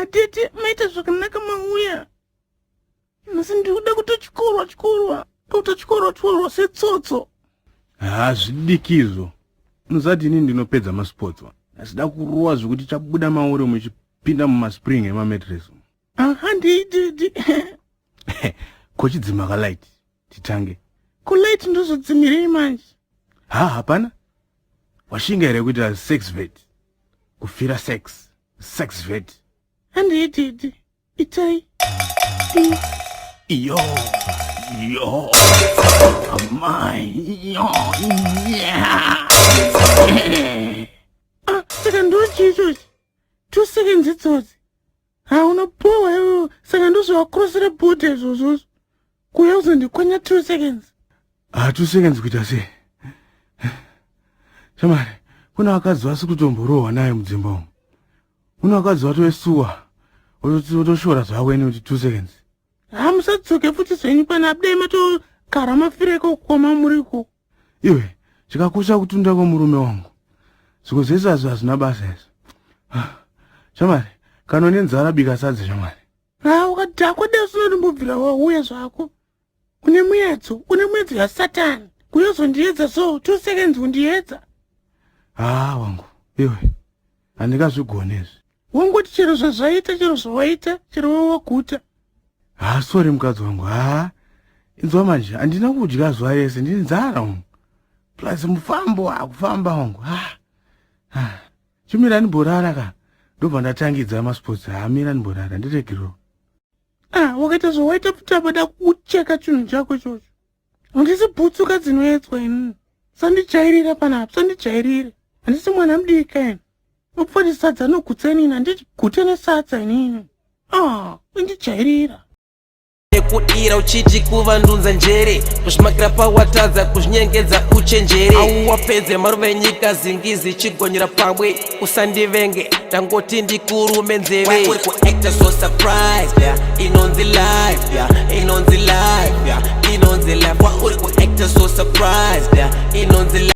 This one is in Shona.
Ah, tete, maita zvakanaka mauya. Nhasi ndiri kuda kutotyorwa tyorwa, kutotyorwa tyorwa setsotso. Ha, zvidiki izvo. Unozati ini ndinopedza masports wa. Asida kurowa zvekuti chabuda mauri muchipinda mumaspring emametres. Ah, handii tete. Kochidzima kalight titange. Kulight ndozodzimirei manje? Ha, hapana. Washinga here kuita sex vet? Kufira sex. Sex vet. Handii tete. Itai. Yo. Yo. Amai. Yo. Yeah. Ah, saka ndochii ichochi? 2 seconds idzodzi. Ha, unobohwa iwewe. Saka ndozvawakurosera bhodha izvozvozvo. Kuuya kuzondikwanya 2 seconds. Ah, 2 seconds kuita sei? Shamari, kuna vakadzi vasi kutomborohwa naye mudzimba umu. Kuna vakadzi vatoesuwa. Wotoshora zvako ene kuti 2 seconds. Ha, musadzoke futi zvenyu panapa. Dai matogara mafireko kukoma muriko. Iwe, chikakosha kutunda kwemurume wangu. Zvimwe zvese hazvo hazvina basa izvo. Ah, shamari, kana une nzara bika sadza shamari. Ha, ukadhakwa dai usinotombobvira wauya zvako. Une muedzo, une muedzo yaSatani. Kuyozondiedza so, 2 seconds kundiedza. Ah, wangu, iwe, handingazvigoni izvi. Wongoti chero zvazvaita, chero zvawaita, chero waguta. Ha, sorry mukadzi wangu. Ha, inzwa manje, handina kudya zuva rese, ndine nzara umu. Plus mufambo, akufamba wangu. Ha, ha. Chimira ndimborara ka. Ndobva ndatangidza masports. Ha, mira ndimborara, ndiregero. Ah, wakaita zvawaita futi apa da kucheka chinhu chako ichocho. Handisi bhutsuka dzinoedzwa inini. Sandijairira panapa, sandijairire. Handisi mwana mudiki ini. Upfoti sadza anogutsa inini, handigute nesadza inini. Ah, indijairira. Nekudira uchiti kuvandunza njere, kuzvimakira pawatadza, kuzvinyengedza uchenjere. Auwapedze maruva enyika zingizi chigonyera pamwe. Usandivenge, ndangoti ndikurume nzeve. Uri kuacta so surprised, yeah. Inonzi life, yeah. Inonzi life, yeah. Inonzi life. Uri kuacta so surprised, yeah. Inonzi life.